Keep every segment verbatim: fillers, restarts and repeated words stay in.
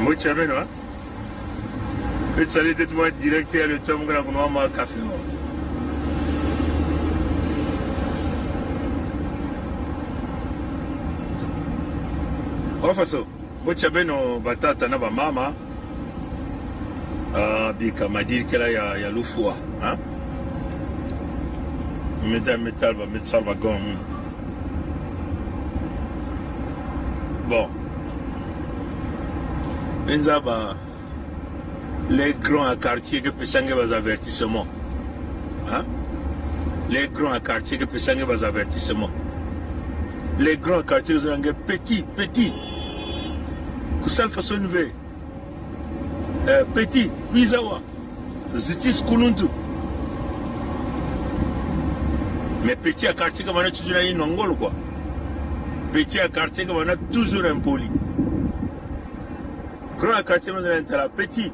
Mbote ya beno, hein? Mpe tsali tete mwa direct ya le temps kana kunwa mwa café. Wa faso, mbote ya beno batata na bamama. Ah, bika madiri kela ya, ya lufwa, hein? Meta, meta, ba, meta, ba, gom. Bon. Meza ba, les grands ya quartier ke pesanga ba avertissement. Hein? Les grands ya quartier ke pesanga ba avertissement. Les grands ya quartier zonzanga petit, petit. Kusala façon ve. Eh, petit, kwiza awa. Zitisa kuluntu. Mais petit ya quartier ke bana toujours na inwa ngolo, quoi. Petit ya quartier ke bana toujours impoli. Grand ya quartier me zona ntala petit.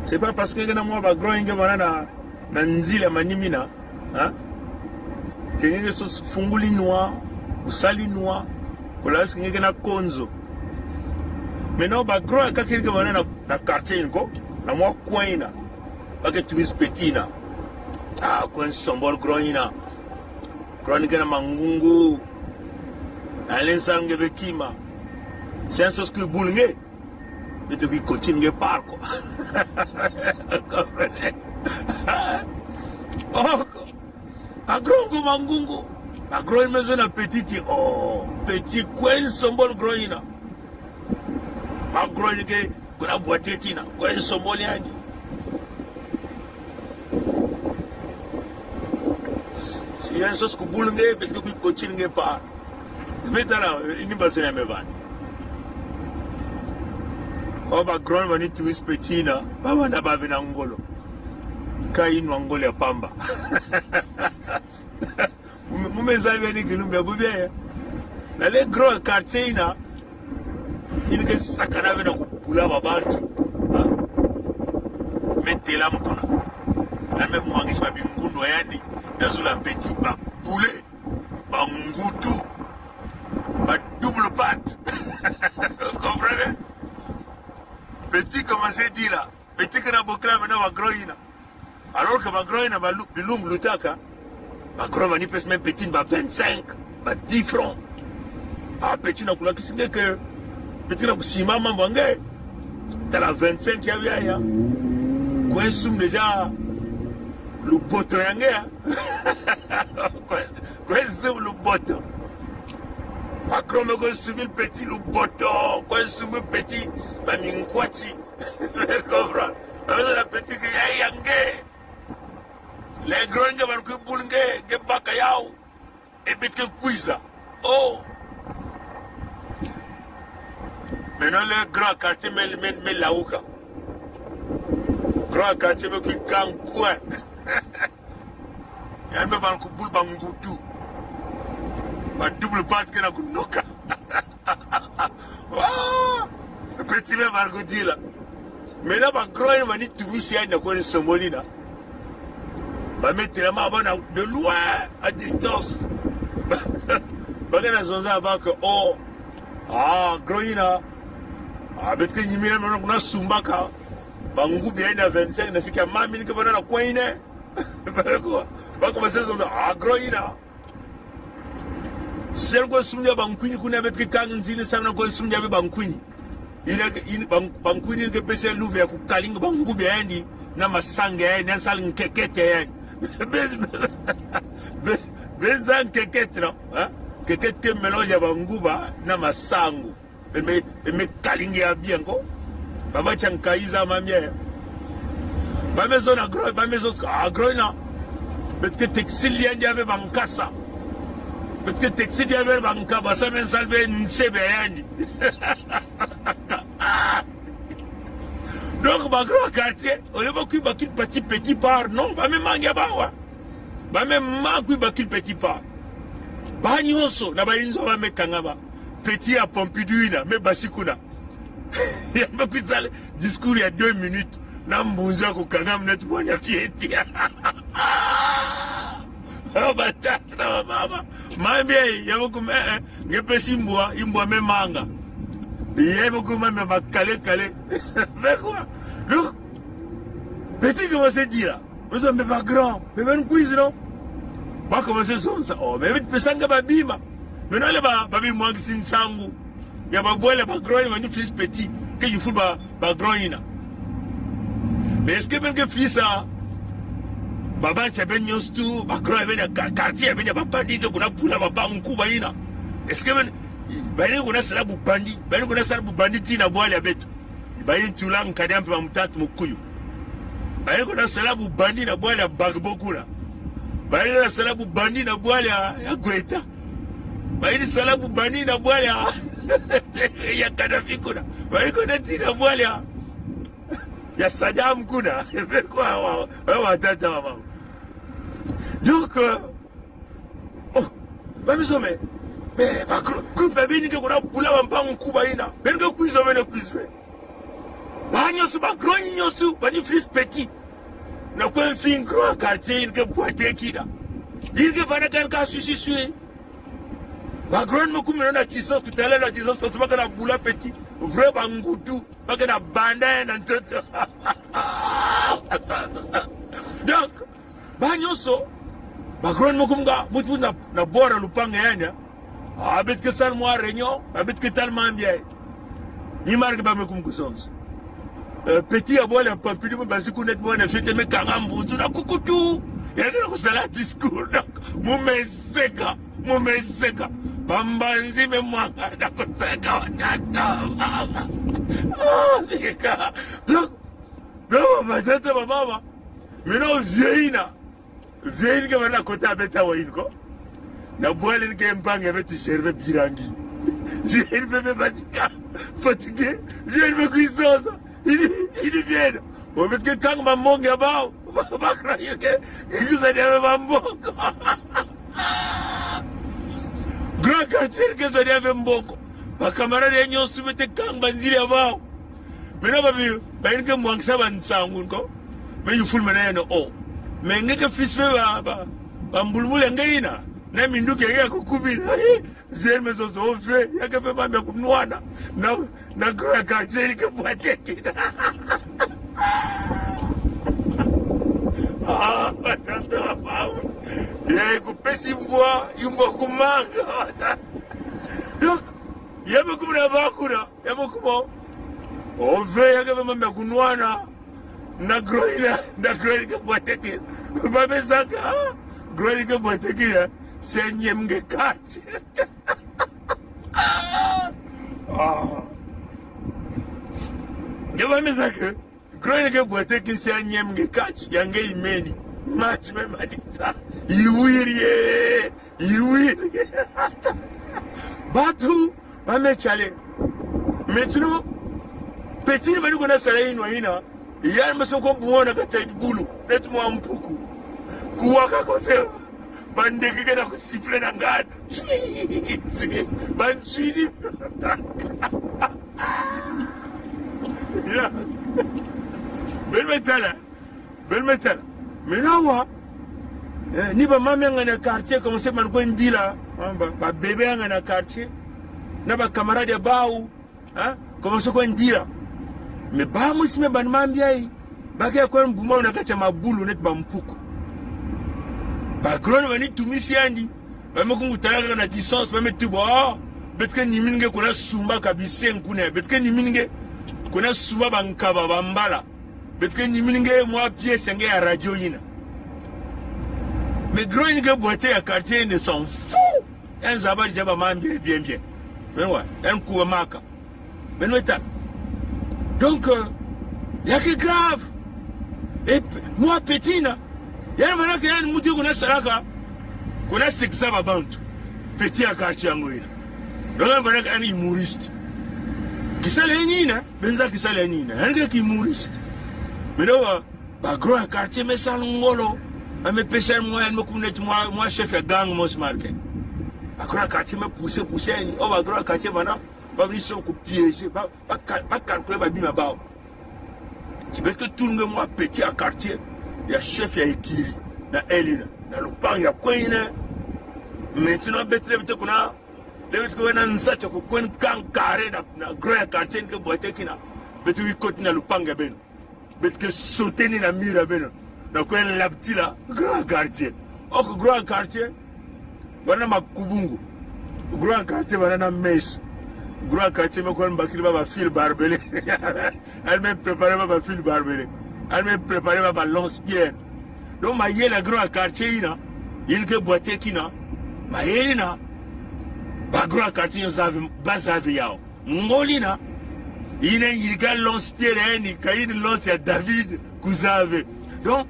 C'est pas parce que nge na mwa ba grand nge bana na, na nzila manima ina, hein? Que nge ke sosa fungula inwa, kusala inwa, kulasi nge ke na konzo. Maintenant, ba grand ya kake ke bana na, na quartier ina ko, na mwa coin ina, ba ke tumisa petit ina. Ah, kwenda sombolo grand ina. Grand ke na mangungu. Alen sala nge be kima. Senso sku bulu nge. Beto ki kotini nge par ko. Oh, ko. Agro ngu mangungu. Agro me zona petit. Oh, petit kwenda sombolo gro ina. Agro nge kuna bwate kina. Kwenda sombolo yandi. Si yandi sosa ku bulu nge, beto ki kotini nge par. Meta la, ini ba zona me bani. Ko ba grand bani tumisa petit ina, ba bana ba bena ngolo. Ka inwa ngolo ya pamba. Mu me, mu me zaba ni kilumbu ya bubu ya. Na le grand quartier ina, ini ke sakana bena kubula ba bantu. Ha? Me tela mukuna. Na me mwangisa ba bingundu ya yandi. Na zula petit ba bule. Ba ngutu. Ba double patte. Vous comprenez? Petit commence à dire là. Petit ke na bokila bena ba grand ina. Alors que ba grand ina ba lu-, bilumbu lutaka. Ba grand bani pesa même petit ba vingt-cinq, ba dix francs. Ah, petit na kulakisa nge que, petit na kusimama mwa nge. Tala vingt-cinq ya bia ya. Kwenda sumba déjà luboto ya nge ya. Kwenda, kwenda sumba luboto. Ba grand me kwenda sumbila petit luboto. Kwenda sumbila petit ba minkwati. Comprends? Ba me zona petit ke ya ya nge. Le grand nge bana ku bulu nge, nge baka yau. E beto ke kwiza. Oh. Maintenant le grand quartier me, me, me lauka. Grand quartier me kwi kankwe. Yandi me bana ku bulu ba ngutu. Ba double patte ke na kunoka. Wa! Petit me bana kudila. Maintenant ba grand ina bani tumisa yandi na kwenda sombolo ina. Ba me tela ma bana de loin, à distance. Ba ke na zonza ba que, oh. Ah, grand ina. Ah, beto ke nyimina mwana kuna sumbaka. Ba ngubi ya yandi ya vingt-cinq na sika mami ni ke bana na coin ina. Ba ko, ba ko ba se zonza, ah, grand ina. Si yandi kwenda sumba ba nkwini kuna beto ke kanga nzini sa na kwenda sumba ba nkwini. Ina, ina ba, ba nkwini ke pesa luve ya kukalinga ba ngubi ya yandi na masangu ya yandi, na sala nkekete ya yandi. Be, be, be, beza nkekete, non? Hein? Nkekete ke mélange ya ba nguba na masangu. Be me, be me kalinga ya bien ko. Ba ba tianka iza mamie. Ba me zona grand, ba me zona, ah, grand ina. Beto ke textile ya yandi ya bê ba nkasa. Beto ke textile ya bê ba nkasa, ba sa me sala bê nse bê ya yandi. Donc, ba grand quartier, au lieu ba kwi bakila petit, petit part, non, ba me manga ya bawa. Ba me manga kwi bakila petit part. Baha nyonso, na ba inzo ba me kanga ba. Petit ya Pompidou ina, me basi kuna. Ya me kwi sala discours ya deux minutes. Na mbunzu ya kukangama neti mwana fioti. Ba tata na ba mama. Mambi, eh, ya me kuma, eh, eh. Nge pesa mbwa, mbwa me manga. Ye me kuma me ba kale kale. Mais quoi? Donc, petit commence à dire là. Nous sommes pas grands. Mais ben, quiz, non? Ba commence zonza. Oh, mais vite, pesanga ba bima. Maintenant, là, ba, ba bima ngi sinsangu. Ya ba bwala ba grand, mani fils petit. Que il faut ba, ba grand yina. Mais est-ce que ben que fils a, ba ba tia ben nyonso tu, ba grand ben ya ka-, quartier ben ya ba bandit, kuna bula ba ba nkuba yina. Est-ce que ben, ba yina kuna sala bu bandit, ba yina kuna sala bu bandit ti na bwala beto. Ba yina tula nkadi a mpe ba mutatu mukuyu. Ba yina kuna sala bu bandit na bwala Gbagbo kuna. Ba yina sala bu bandit na bwala ya, ya Goïta. Ba yina sala bu bandit na bwala ya, ya Kadhafi kuna. Ba yina kuna ti na bwala ya, ya Saddam kuna. Pourquoi wa, wa, wa tata wa mama. Donc, euh, oh, ba mi zo me, mais ba groupe, groupe ya beni ke kuna bula ba mpangi nkuba yina. Beni ke quiz, beni quiz be. Ba nyonso, ba grand nyonso, ba ni fils petit. Na kwe mfingi grand quartier, yina ke bwateki yina. Yina ke fana kan ka sui sui sui. Ba grand me kuma na distance, tout à l'heure na distance, parce que ba kana bula petit. Vrai ba ngutu, ba kana banda na ntoto. Donc, ba nyonso, ba grand me kuma nga, mutu na, na bora lupangu ya yandi. Ah, beto ke sala mwa réunion, ah, beto ke tala mambi ya. Ni marque ba me kuma ku zonza. Euh, petit ya bwala Pompidou, me basi kuna ti mwana fioti me kanga mbuzu na kukutu. Ya ke na kusala discours, donc, mu me seka, mu me seka. Ba mbanzi me mwanga na kuseka wa tata, mama. Ah, nika. Donc, donc, ba tata, ba mama. Maintenant, vieux yina. Vieux yina ke bana kota beto awa yina ko. Na bwala yina ke mpangi ya beto Gervais Birangi. Vieux yina me, me batika. Fatigué. Vieux yina me kwiza zonza. Yina, yina vieux yina. O beto ke kanga ba mbongo ya bawu. Ba, ba grand yina ke, ke kwiza dia be ba mbongo. Grand quartier ke kwiza dia be mbongo. Ba camarade ya nyonso beto ke kanga ba nzila ya bawu. Maintenant ba bi, ba yina ke mwangisa ba nsangu ko. Mais il faut maintenant, oh. Mais nge ke fils be ba, ba, ba mbulumbulu ya nge yina. Na minduki ya nge ya kukubila. Vieux yina me zozo, o vieux, ya ke ve mambi ya kunwana. Na, na grand quartier yina ke bwateki. Ah, ba tata, ba mama. Ya kupesi mbwa, mbwa kumanga. Donc, ya me kuma na ba kuna. Ya me kuma. O vieux ya ke ve mambi ya kunwana. Na grand yina, na grand yina ke bwateki. Ba me zaka, ah, grand yina ke bwateki yina, si anyem nge kati. Ah. Ya ba me zaka, grand yina ke bwateki si anyem nge kati, ya nge imeni. Mati me madisa. Iwiri e. Iwiri. Bantu ba me chale. Maintenant, petit yina ba ni kona sala inwa yina. Yandi me soko bwana kati ya dibulu. Neti mwa mpuku. Kuwaka kote. Ba ndeke ke na kusiffler na nganda. Ba ntswiri. Ya. Beno me tala. Beno me tala. Maintenant awa, eh, ni ba mama ya ngana quartier, commencer man kwe ndila, ah, ba, ba bébé ya ngana quartier, na ba camarade ya bawu, hein, commencer kwe ndila. Mais ba mwisi me bani mambi yayi, ba ke kwe mbuma na kati ya mabulu neti ba mpuku. Ba grand ba ni tumisi yandi, ba me kuma tala kaka na distance, ba me tuba, oh, beto ke nimini nge kuna sumba ka bisengo kuna, beto ke nimini nge kuna sumba ba nkaba, ba mbala. Beto ke nimini nge mwa pièce ya nge ya radio yina. Mais grand yina ke bwate ya quartier ne s'en fout. Yandi zaba diaka ba mambi bien bien. Beno wa, yandi kuwa maka. Beno me tala. Donc, euh, ya ke grave. Et p-, mwa petit yina. Yandi bana ke yandi muntu kuna salaka. Kuna sekisa ba bantu. Petit ya quartier yango yina. Donc, yandi bana ke yandi humoriste. Kisalu ya nina. Beno zaba kisalu ya nina. Yandi ke humoriste. Maintenant, ba, ba grand ya quartier me sala ngolo. Ba me pesa mwa, yandi me kuma neti mwa, mwa chef ya gang mosi marqué. Ba grand ya quartier me pousser, pousser yandi. Oh, ba grand ya quartier bana, ba vini soko piéger. Ba, ba cal-, ba calculer ba bima bawu. Ti beto ke tula nge mwa petit ya quartier. Ya chef ya écurie. Na yandi yina. Na lupangu ya kwe yina. Maintenant, beto, beto kuna Nde beto ke bâ na nsatu ya kukwenda kanga carré na, na grand ya quartier ni ke boîte kina. Beto ke koti na lupangu ya beno. Beto ke sauter ni na mur ya beno. Na kwenda labtila grand ya quartier. Oko grand ya quartier bâ na makubungu. Grand ya quartier bâ na mèche. Grand ya quartier me kwenda bakila bâ ba fil barbelé. Yandi me préparer bâ ba fil barbelé. Yandi me préparer bâ ba lance-pierre. Donc mayela grand ya quartier yina, yina ke boîte kina. Mayela yina, ba grand ya quartier nyonso zaba, bazaba yawu. Ngolo yina, yina yirika lance-pierre ya yandi, ka yina lance ya David kuzaba. Donc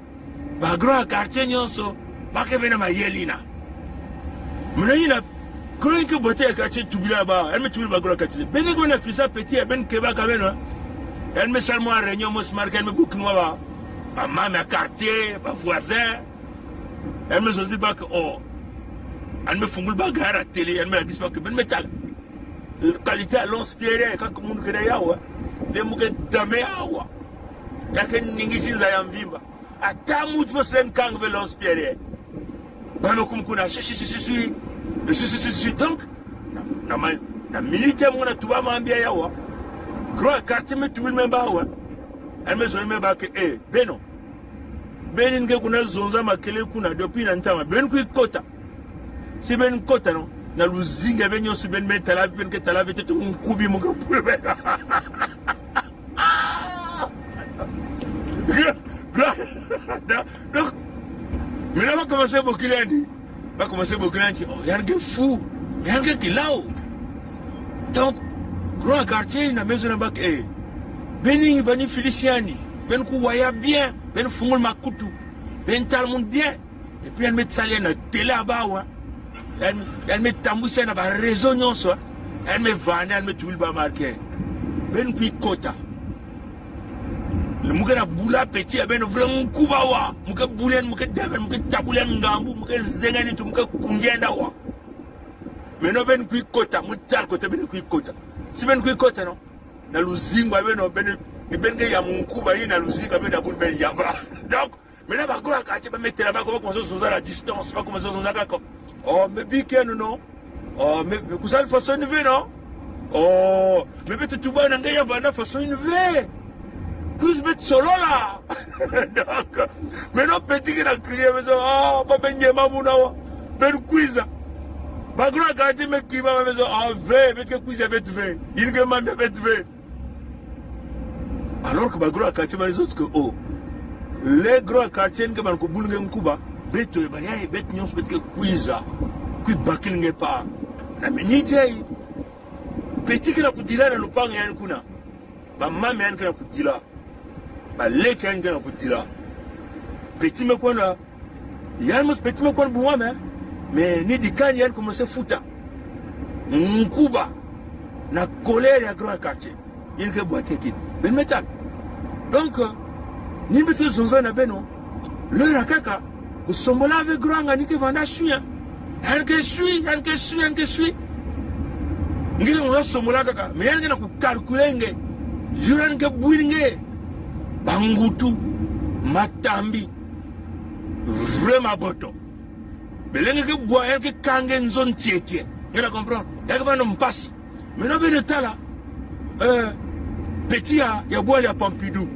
ba grand ya quartier nyonso, ba ke bâ na mayela yina. Muna yina, kolo yina ke boîte ya quartier tubila bâ, yandi me tubila ba grand ya quartier. Beno ke bâ na fils ya petit ya beno kebaka beno. Yandi me sala mwa réunion, mwa smart, yandi me bukini mwa ba, ba mama ya quartier, ba voisin. Yandi me zonzi bâ ke, oh. Yandi me fungula bâ gari ya télé, yandi me lakisa bâ ke, beno me tala. Qualité ya lance-pierre, kaka munu kena yawu, eh. Nde mu ke dame yawu. Ya ke ningisi nza ya mvimba. Ata muntu mosi lenda kanga bê lance-pierre. Bâ me kuma kuna, swi, swi, swi, swi, swi. Swi, swi, swi, swi. Donc, na, na ma-, na minute ya mu na tuba mambu yawu. Grand ya quartier me tubila me bâ, eh. Yandi me zonza me bâ ke, eh, beno. Beno ni ke kuna zonza makele kuna, depuis na ntama. Beno kwiza kota. Si beno kota, non? Na luzingu ya beno nyonso, beno me tala, beno ke tala, beno te nkubi mu ke pulube. Gra-, gra-, da-, donc, maintenant, ba commencer bokila yandi. Ba commencer bokila yandi, oh, yandi ke fou. Yandi ke kilawu. Donc, grand ya quartier na me zonza bâ ke, eh, beno ni vandi fils ya yandi. Beno kuwa ya bien. Beno fungula makutu. Beno tala munu bien. Et puis, yandi me sala ya na télé ya bâ, wa. Yandi, yandi me tambwisa ya na ba réseau nyonso, wa. Yandi me vanda, yandi me tubila bâ marqué. Beno kwiza kota. Mu ke na bula petit ya beno vrai nkuba, wa. Mu ke bula yandi, mu ke dame yandi, mu ke tabula yandi ngambu, mu ke zenga yandi nitu, mu ke kunga yandi, wa. Maintenant beno kwiza kota, mu tala kota beno kwiza kota. Si beno kwiza kota, non? Na luzingu ya beno, beno, ni beno ke ya mu nkuba yina, na luzingu ya beno, na buna beno yamba. Donc, maintenant ba grand ya quartier ba me tala bâ ko, ba commencer zonza na distance, ba commencer zonza kaka. Oh, mais bikeno, non? Oh, mais, mais kwiza na façon yina ve, non? Oh, mais beto tuba na nge ya vanda façon yina ve. Kwiza beto solola. Donc, maintenant petit ke na crier, mais, ah, ba me nyema muna, wa. Beno kwiza. Ba grand ya quartier me kima, mais, ah, ve, beto ke kwiza beto ve. Yina ke mambu ya beto ve. Alors que ba grand ya quartier ba zonzi ke, oh, le grand ya quartier ni ke banda kubula nge nkuba, beto ya bayayi, beto nyonso beto ke kwiza, kwiza bakila nge pa. Na minute yayi, petit ke na kudila na lupangu ya yandi kuna. Ba mama ya yandi ke na kudila. Ba leke ya yandi ke na kudila. Petit me kwenda Yandi mosi petit me kwenda bumwame, mais ni dikani yandi commencer futa nkuba na colère ya grand ya quartier. Yina ke boîte kina. Beno me tala. Donc, euh, ni beto zonza na beno. L'heure ya kaka, kusombola ve grand nga ni ke vanda swi, hein. Yandi ke swi, yandi ke swi, yandi ke swi. Nge ke na kusombola kaka, mais yandi ke na kucalculer nge. Yura yandi ke bwiri nge. Ba ngutu, matambi. Vraiment boto. Bele nge ke bwa, yandi ke kanga nge nzo ntieti. Nge na comprendre? Ya ke vanda mpasi. Maintenant beno tala, euh, petit ya, ya bwala ya Pompidou.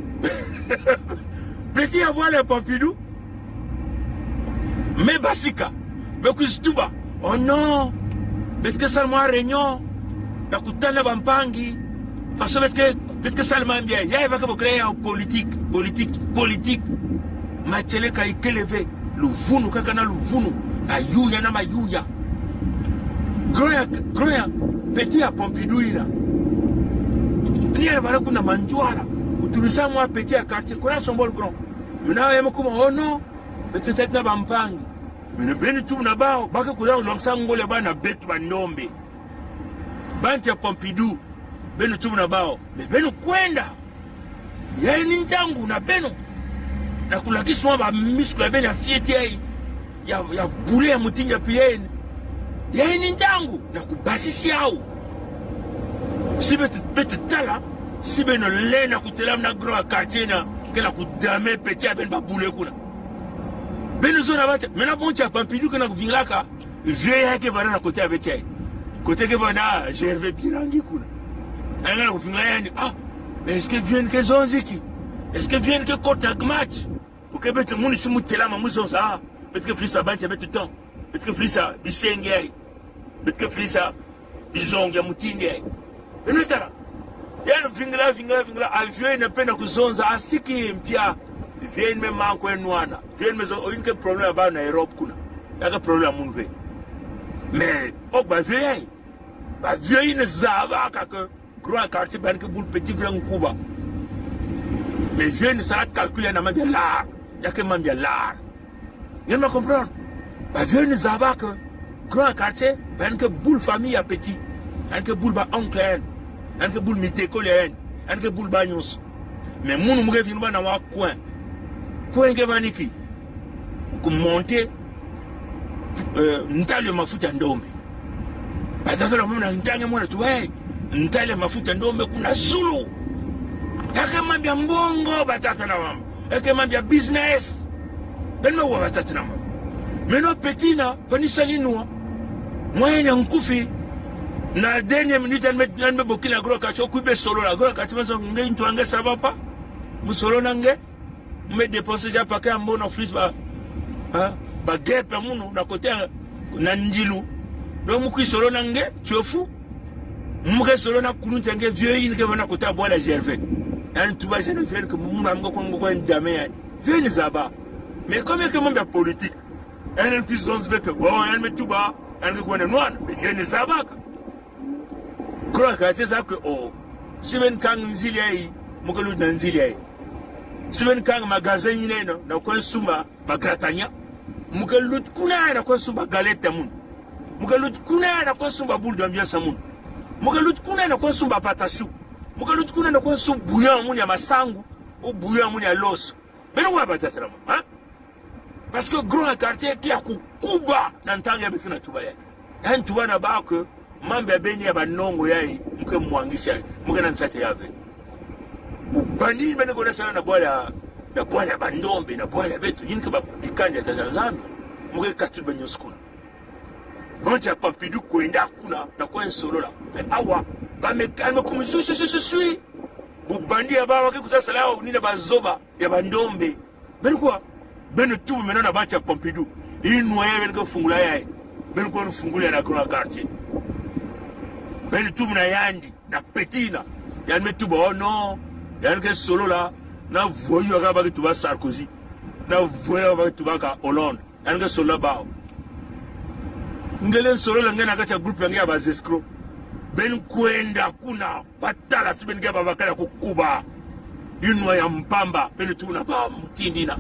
Petit ya bwala ya Pompidou. Me basika. Be kwiza tuba. Oh non. Beto ke sala mwa réunion. Na kutana bampangi. Façon beto ke, beto ke sala mambu ya. Ya ba ke bokila ya politique, politique, politique. Matieleka ikele ve. Luvunu kaka na luvunu. Mayuya na mayuya. Grand ya, grand ya, petit ya Pompidou yina. Ni ya vanda kuna Mantoila. Kutumisa mwa petit ya quartier. Kuna sombola grand. Maintenant ya me kuma, oh non. Beto tete na bampangi. Beno, beno tuba na bawu, ba ke kwiza kulwangisa ngolo ya bawu na beto bandombe. Bantu ya Pompidou, beno tuba na bawu. Mais beno kwenda. Yayi ni ntangu na beno. Na kulakisa mwa ba muscle ya beno ya fioti yayi. Ya, ya bule ya mutindu ya pili yayi. Yayi ni ntangu na kubasisa yawu. Si beto, beto tala, si beno lenda kutêla muna grand ya quartier yina, ke na kudame petit ya beno ba bule kuna. Beno zona ba tia, maintenant bon tia Pompidou ke na kuvingilaka, vieux ya ke vanda na côté ya beto yayi. Kote ke bana Gervais Birangi kuna. Yandi na kuvingila yandi, ah, mais est-ce que vieux ni ke zonziki? Est-ce que vieux ni ke kota ha match? Pour que beto munu si mu telama mu zonza, ah, beto ke filisa bantu ya beto temps. Beto ke filisa bisenge yayi. Beto ke filisa bizongi ya mutindu yayi. Beno tala. Yandi vingila, vingila, vingila, ah, vieux yina pe na kuzonza, asiki mpia. Vieux yina me manque nwana. Vieux yina me zo, oh, yina ke problème ya bawu na Europe kuna. Ya ke problème ya munu ve. Mais, oh, ba vieux yayi. Ba vieux yina zabaka que grand quartier bana ke bula petit vrai nkuba. Mais vieux yina sala calcul ya na mambu ya l'art. Ya ke mambu ya l'art. Yandi me comprendre. Ba vieux yina zabaka que grand quartier bana ke bula famille ya petit. Yandi ke bula ba oncle ya yandi. Yandi ke bula mitekolo ya yandi. Yandi ke bula bawu nyonso. Mais munu mu ke vingila bana wa coin. Coin ke maniki. Ku monter, euh, ntalu ya mafuta ya ndombe. Batata na bamama, na ntangu ya mwana tuba, eh, ntalu ya mafuta ya ndombe kuna zulu. Ya ke mambu ya mbongo, batata na bamama. Ya ke mambu ya business. Beno me wa, batata na bamama. Maintenant petit yina, bani sali nwa. Moyen ya nkufi. Na dernière minute, yandi me, yandi me bokila grand quartier, kwiza beno solola. Grand quartier me zo, nge ntu a nge, ça va pas? Mu solola na nge. Mu me dépenser ya paquet ya mbongo na filisa ba, hein, ba guêpes ya munu na côté ya, na ndilu. Donc mu kwiza solola na nge, tu es fou. Mu ke solola na kuluntu ya nge, vieux yina ke bana côté ya bwala Gervais. Yandi tuba Gervais que munu a nge ko nge ko ndame ya. Vieux yina zaba. Mais comme que mambu ya politique, yandi kwiza zonza ve que, bon, yandi me tuba, yandi ke kwenda nwana, mais vieux yina zabaka. Grand quartier zaba que, oh, si beno kanga nzila yayi, mu ke luta na nzila yayi. Si beno kanga magasin yina yeno, na kwenda sumba ba gratanya, mu ke luta kuna na kwenda sumba galette ya munu. Mu ke luta kuna na kwenda sumba boule d'ambiance ya munu. Mu ke luta kuna na kwenda sumba pâte à choux. Mu ke luta kuna na kwenda sumba bouillon ya munu ya masangu, ou bouillon ya munu ya loso. Beno wa, batata na bamama, hein? Parce que grand quartier kia kukuba na ntangu ya beto na tuba yayi. Yandi tuba na bawu que mambu ya beni ya banongo yayi, mu ke mwangisa yayi, mu ke na nsatu ya ve. Bubandi beno ke na sala na bwala, na bwala ya bandombe, na bwala ya beto, yina ke ba bikanda ya tata Nzambi, mu ke katula banyonso kuna. Bantu ya Pompidou kwenda kuna, na kwenda solola. Mais awa, ba me calmer comme sui, sui, sui, sui, sui. Bubandi ya bawu ke kwiza sala yawu ni na bazoba ya bandombe. Beno kuwa, beno tuba maintenant na bantu ya Pompidou. Yinwa yayi beno ke fungula yayi. Beno kuwa fungula ya na grand quartier. Beno tuba na yandi, na petit yina. Yandi me tuba, oh non. Yandi ke solola na voyou ya kaka ba ke tubaka Sarkozy. Na voyou ya kaka ba ke tubaka Hollande. Yandi ke solola bawu. Nge lenda solola nge na kati ya groupe ya nge ya ba escrocs. Beno kwenda kuna, ba tala si beno ke babakala kukuba. Yinwa ya mpamba, beno tuba na bawu mutindu yina.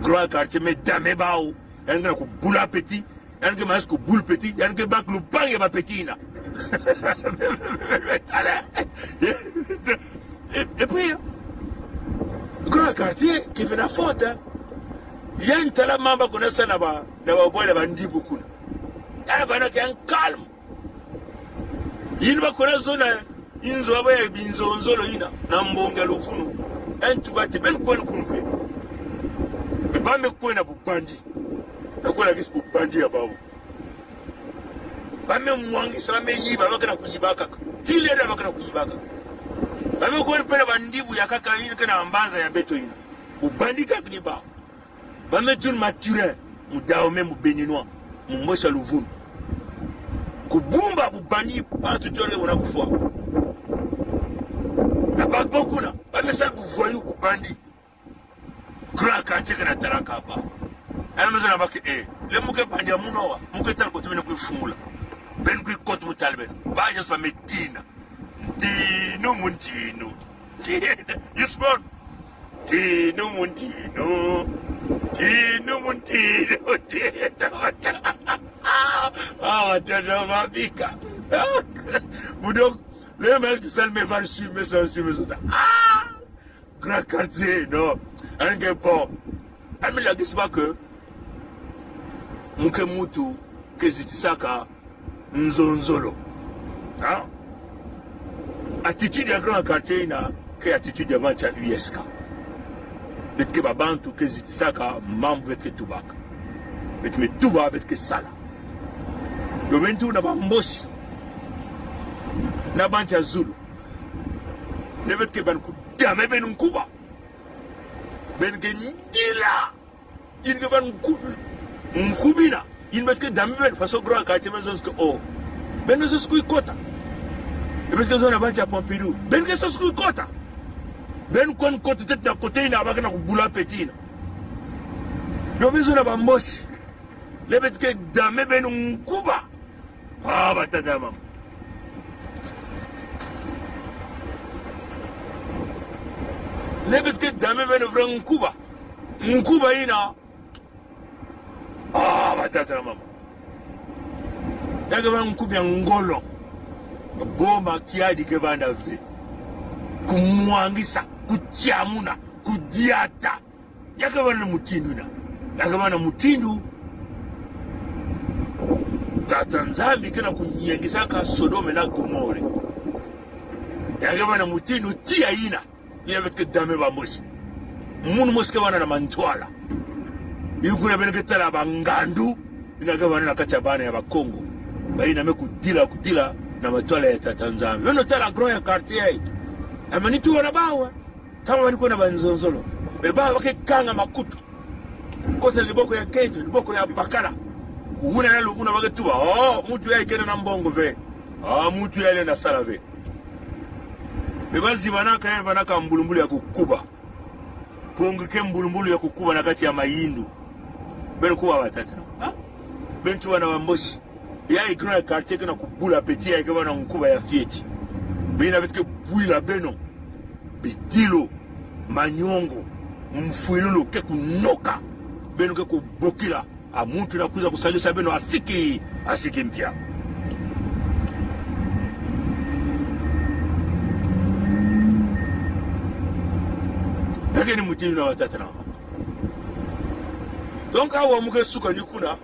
Grand quartier me dame bawu, yandi ke na kubula petit, yandi ke manisa kubula petit, yandi ke baka lupangu ya ba petit yina. Et, et puis, grand quartier qui fait la faute, hein. Yandi tala mambu ko na sa na ba, na ba bwala ba ndibu kuna. Yandi bana ke yandi calme. Yina ba ko na zona, inzo ya ba ya binzonzolo yina, na mbongi ya luvunu. Yandi tuba ti, beno kwenda kuna ve. Ba me kwenda bubandi. Na kwenda kisi bubandi ya bawu. Ba me mwangisa, ba me yiba, ba ke na kuyiba kaka. Ti lelo ba ke na kuyiba kaka. Ba me kwenda pela ba ndibu ya kaka, yina ke na mbanza ya beto yina. Bubandi kaka ni bawu. Ba me tula Mathurin, mu Dahomey, mu Béninois, mu mbosi ya luvunu. Kubumba bubandi, bantu tiola ke bana kufwa. Na Gbagbo kuna, ba me sala buvoyou, bubandi. Grand quartier ke na talaka bawu. Yandi me zona ba ke, eh, le mu ke bandi ya munu awa, mu ke tala kote beno kwiza fungula. Beno kwiza kota mu tala beno. Bawu nyonso ba me tina. Ntinu mu ntinu. Ntinu. Yusman. Ntinu mu ntinu. Ntinu mu ntinu. Ntinu. Ah, watoto wa Bika. Budok. Le mas ke sal me var su me sal su me sal. Ah! Grand quartier, non. Yandi ke bon. Yandi me lakisa ba ke mu ke muntu ke zitisaka nzonzolo. Hein? Attitude ya grand quartier yina ke attitude ya bantu ya U S K. Beto ke ba bantu ke zitisaka mambu beto ke tubaka. Beto me tuba, beto ke sala. Yo beno tuna ba Mbochi na bantu ya zulu, nde beto ke bani kudame beno nkuba. Beno ke ndila. Yini ke bani nku-, nkuba ina. Yini beto ke dame beno, faso grand quartier, beno sosa ke o. Beno sosa kui kota. Beto ke zona bantu ya Pompidou. Beno ke sosa kui kota. Beno kwani kota ntete na kota ina, ba ke na kubula petit ina. Yo beno zona ba Mbochi, nde beto ke dame beno nkuba. Ah, batata na mama. Nde beto ke dame beno vrai nkuba. Nkuba ina. Ah, batata na mama. Ya ke bana nkuba ya ngolo. Boma kiadi ke vanda ve. Kumwangisa, kutiamuna, kudiata. Ya ke bana mutindu ina. Ya ke bana mutindu Tata Nzambi ke na kunyengisaka Sodome na Gomore. Ya ke bana mutindu tiya ina. Ina beto ke dame ba Mbochi. Munu mosi ke bana na mantwala. Yo kuna beno ke tala ba ngandu ina ke bana na kati ya bana ya Bakongo. Ba ina me kudila, kudila na mantwala ya Tata Nzambi. Beno tala grand ya quartier yayi. Ema nitu wana bawu. Ntangu bani kwenda ba nzonzolo, be bawu ba ke kanga makutu. Kosa liboko ya nkento, liboko ya bakala. Kuwuna ya luvuna, ba ke tuba: Oh, muntu yayi kena na mbongo ve. Ah, muntu yayi lenda sala ve. Be ba zibanaka, ya zibanaka mbulumbulu ya kukuba. Mpungu ke mbulumbulu ya kukuba na kati ya mayindu. Beno kuwa, batata. Ha? Beno tuba na ba Mbochi. Yayi grand ya quartier ke na kubula petit yayi ke bana nkuba ya fioti. Be ina beto ke bwila beno. Bidilu, manyongo, mfwilulu ke kunoka. Beno ke kubokila. Ah, muntu na kwiza kusalisa beno asiki, asiki mpia. Ya ke ni mutindu ina, batata na mama. Donc, awa mu ke suka ni kuna,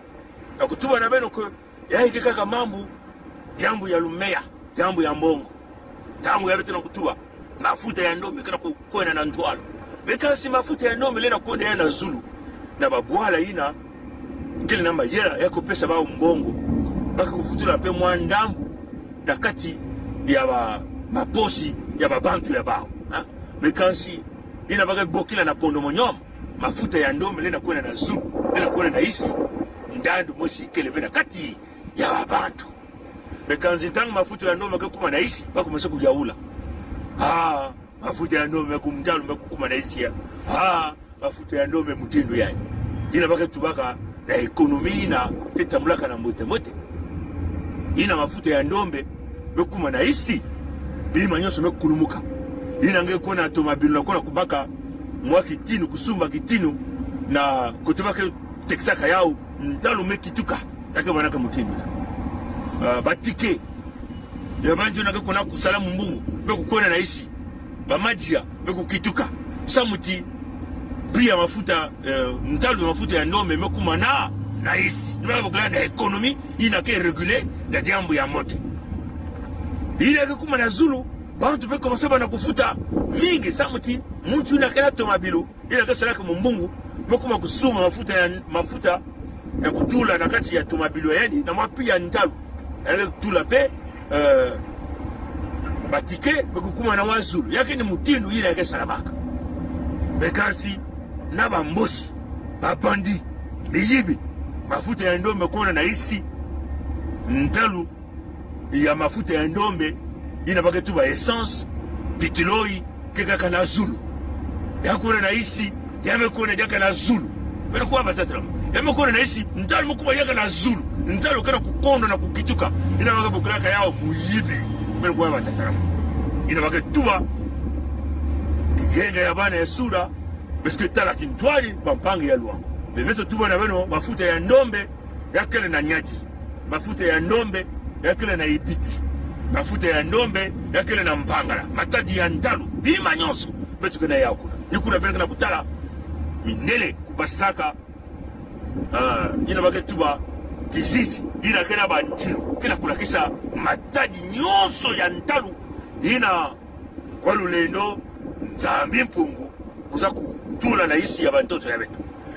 na kutuba na beno que yayi ke kaka mambu, diambu ya lumeya, diambu ya mbongo. Ntangu ya beto na kutuba, mafuta ya ndombe ke na ku-, kwenda na ntwala. Mais kansi mafuta ya ndombe lenda kwenda ya na zulu, na babwala ina kele na mayela ya kupesa bawu mbongo, ba ke kufutula mpe mwa ndambu na kati ya ba maposi ya babantu ya bawu. Ha? Mais kansi ina ba ke bokila na pondo monyoma, mafuta ya ndombe lenda kwenda na zulu, lenda kwenda na isi, ndandu mosi kele ve na kati ya babantu. Mais kansi ntangu mafuta ya ndombe ke kuma na isi, ba commencer kuyaula. Ah, mafuta ya ndombe me ku-, ntalu me kukuma na isi ya. Ah, mafuta ya ndombe mutindu yayi. Ina ba ke tubaka na économie ina ke tambulaka na mbote mbote. Ina mafuta ya ndombe me kuma na isi, bima nyonso me kulumuka. Ina nge kwenda na tomabilu na kwenda kubaka mwa kitinu, kusumba kitinu, na kote ba ke tekisaka yawu, ntalu me kituka. Ya ke vanaka mutindu ina. Ah, ba ticket ya bantu na ke kwenda kusala mumbungu me kukwenda na isi. Ba madia me kukituka. Samu ti prix ya mafuta, eh, ntalu ya mafuta ya ndombe me kuma na, na isi. Ni ba bokila na économie ina ke réguler na diambu ya mbote. Ina ke kuma na zulu, bantu pe commencer bana kufuta mingi, samu ti muntu ina kena tomabilu, ina ke salaka mumbungu, me kuma kusumba mafuta ya, mafuta ya kutula na kati ya tomabilu ya yandi, na mwa prix ya ntalu. Ya ke tula mpe, eh, ba ticket me kukuma na mwa zulu. Ya ke ni mutindu ina ya ke salamaka. Mais kansi na ba Mbochi, ba bandit, miyibi, mafuta ya ndombe kwenda na isi, ntalu ya mafuta ya ndombe, ina ba ke tuba essence, pétrole, ke kaka na zulu. Ya kwenda na isi, ya me kwenda diaka na zulu. Beno kuwa, batata na mama. Ya me kwenda na isi, ntalu me kuma diaka na zulu. Ntalu kena kukondo na kukituka. Ina ba ke bokilaka yawu muyibi. Beno kuwa, batata na mama. Ina ba ke tuba: Yenga ya bana ya sura, beto ke tala kintwari, bampangi ya Luango. Mais beto tuba na beno, mafuta ya ndombe ya kele na niati. Mafuta ya ndombe ya kele na ibiti. Mafuta ya ndombe ya kele na mpangala. Matadi ya ntalu. Bima nyonso beto ke na yawu kuna. Ni kuna beno ke na kutala mindele kubasaka, ah, ina ba ke tuba kizizi. Ina ke na bandilu, ke na kulakisa matadi nyonso ya ntalu ina kwa lulendo Nzambi Mpungu kwiza kutula na isi ya bantoto ya beto.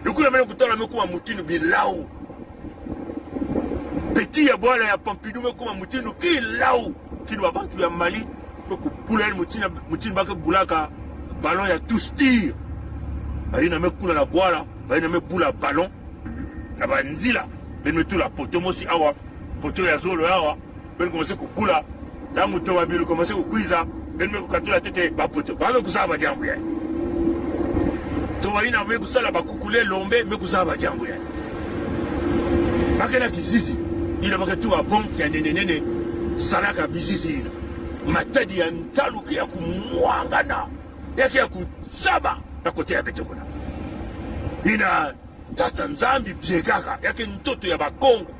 Ni kuna beno kutala me kuma mutindu bilau. Pe-, Tiya bwala ya Pompidou me kuma mutindu kilau. Mutindu babantu ya Mali me kubula yandi mutindu, mutindu ba ke bulaka ballon ya tous-tire. Bayina me kula na bwala, bayina me bula ballon na banzila. Beno me tula poteau mosi awa, poteau ya zolo awa. Beno commencer kubula. Ntangu tobabilu commencer kukwiza, beno me kukatula ntete bapoteau. Ba me kuzaba diambu yayi. Toba yina me kusala ba kukule lombe, me kuzaba diambu yayi. Ba ke na kizizi. Yina ba ke tuba banque ya nene nene salaka bizizi yina. Matadi ya ntalu ke ya kumwangana, ya ke ya kuzaba na côté ya beto kuna. Yina Tata Nzambi biekaka, ya ke ntoto ya Bakongo.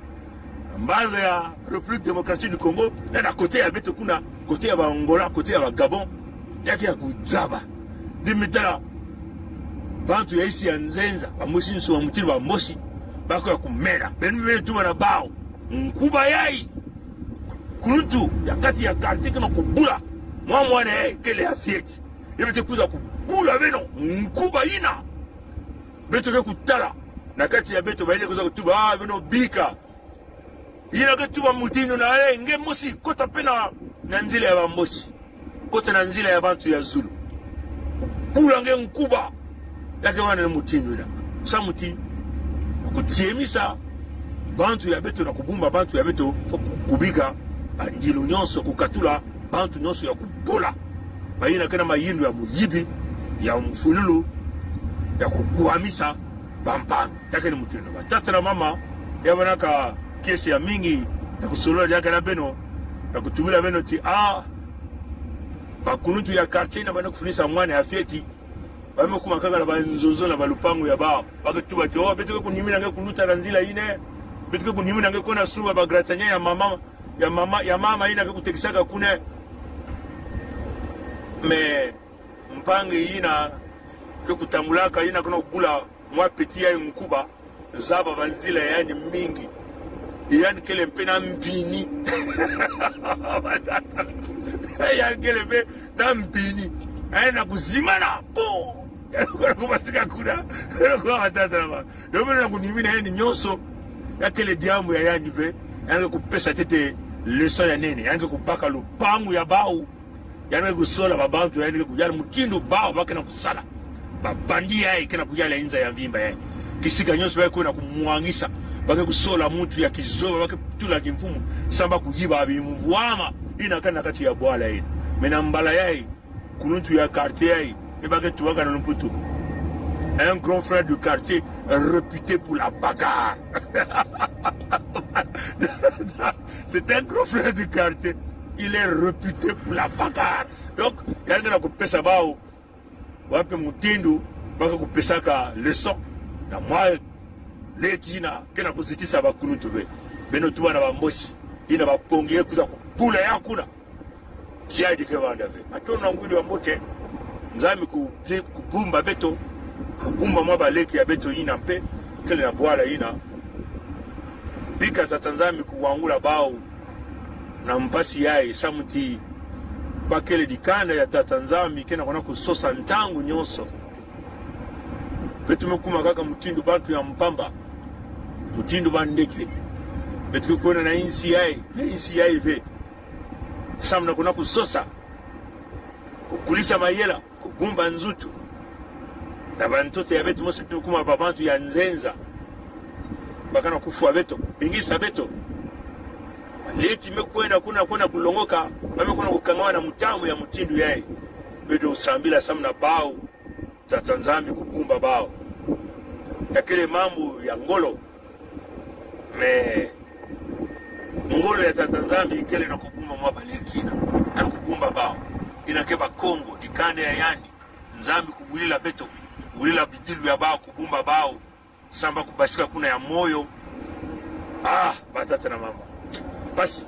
Na mbanza ya République Démocratique du Congo, na, na côté ya beto kuna, côté ya ba Angola, côté ya ba Gabon, ya ke ya kuzaba. Dimi tala, bantu ya insi ya nzenza, bamosi nso ba mutindu bamosi, ba ke ya kumela. Beno me tuba na bawu, nkuba yayi, kuluntu ya kati ya quartier ke na kubula mwa mwana yayi kele ya fioti. Ye beto kwiza kubula beno, nkuba yina. Beto ke kutala na kati ya beto, bayina kwiza kutuba, ah, beno bika. Yina ke tuba mutindu na, eh, nge mosi, kota mpe na, na nzila ya bamosi. Kota na nzila ya bantu ya zulu. Bula nge nkuba. Ya ke bana na mutindu yina. Samu ti kutiemisa bantu ya beto na kubumba bantu ya beto, faut kubika bandilu nyonso, kukatula bantu nyonso ya kubula. Bayina ke na mayindu ya muyibi, ya mfululu, ya kukwamisa bampangi. Ya ke ni mutindu. Batata na mama, ya banaka kiese ya mingi ya kusolola diaka na beno, ya kutubila beno ti, ah, bakuluntu ya quartier yina bana kufunisa mwana ya fioti, ba me kuma kaka na banzonzo na balupangu ya bawu. Ba ke tuba ti, oh, beto ke kunimina nge kuluta na nzila yina. Beto ke kunimina nge kwenda sumba ba gratanya ya mama, ya mama, ya mama yina ke kutekisaka kuna. Mais mpangi yina ke kutambulaka, yina ke na kubula mwa petit yayi nkuba, zaba banzila ya yandi mingi. Yandi kele mpe na mbini. Yandi kele mpe na mbini. Yandi na kuzimbana. Po! Yandi ke na kubasika kuna. Yandi ke na kubatata na ba. Donc beno na kunimina yandi nyonso. Ya kele diambu ya yandi ve. Yandi ke kupesa ntete leçon ya nene. Yandi ke kubaka lupangu ya bawu. Yandi ke kusola babantu, yandi ke kuyala mutindu bawu ba ke na kusala. Ba bandit yayi ke na kuyala inza ya mvimba yayi. Kisika nyonso ba ke kwenda kumwangisa. Ba ke kusola muntu ya kizoba, ba ke tula kimfumu. Samu ba kuyiba bimvwama yina ke na kati ya bwala yina. Mais na mbala yayi, kuluntu ya quartier yayi, eh, ba ke tubaka na lumputu: un grand frère du quartier réputé pour la bagarre. C'est un grand frère du quartier. Il est réputé pour la bagarre. Donc, yandi ke na kupesa bawu wapi mutindu ba ke kupesaka leçon na mwa leki yina ke na kuzitisa bakuluntu ve. Beno tuba na bamosi, yina ba pongi ye kwiza kubula ya kuna. Kiadi ke banda ve. Matondo na ngwilu ya mbote. Nzambi ku-, kubumba beto, kubumba mwa baleki ya beto yina mpe kele na bwala yina. Bika Tata Nzambi kuwangula bawu na mpasi yayi, samu ti ba kele dikanda ya Tata Nzambi ke na kwenda kusosa ntangu nyonso. Beto me kuma kaka mutindu bantu ya mpamba, mutindu bandeke. Beto ke kwenda na insi yayi, na insi yayi ve, samu na kwenda kusosa, kukulisa mayela, kubumba nzutu. Na bantoto ya beto mosi, beto me kuma babantu ya nzenza. Ba ke na kufwa beto, bingisa beto. Leki me kwenda kuna, kwenda kulongoka, ba me kwenda kukangama na mutambu ya mutindu yayi. Beto sambila samu na bawu, Tata Nzambi kubumba bawu. Ya kele mambu ya ngolo. Mais ngolo ya Tata Nzambi kele na kubumba mwa baleki yina. Yandi kubumba bawu. Yina ke Bakongo, dikanda ya yandi. Nzambi kuwilila beto, kuwilila bidilu ya bawu, kubumba bawu, samu ba kubasika kuna ya moyo. Ah, batata na mama. Mpasi.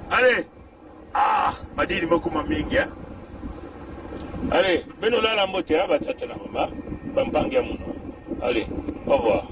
Allez. Ah, madini me kuma mingi, hein. Allez, beno lala mbote, hein, batata na mama. Bampangi ya munu. Allez, au revoir.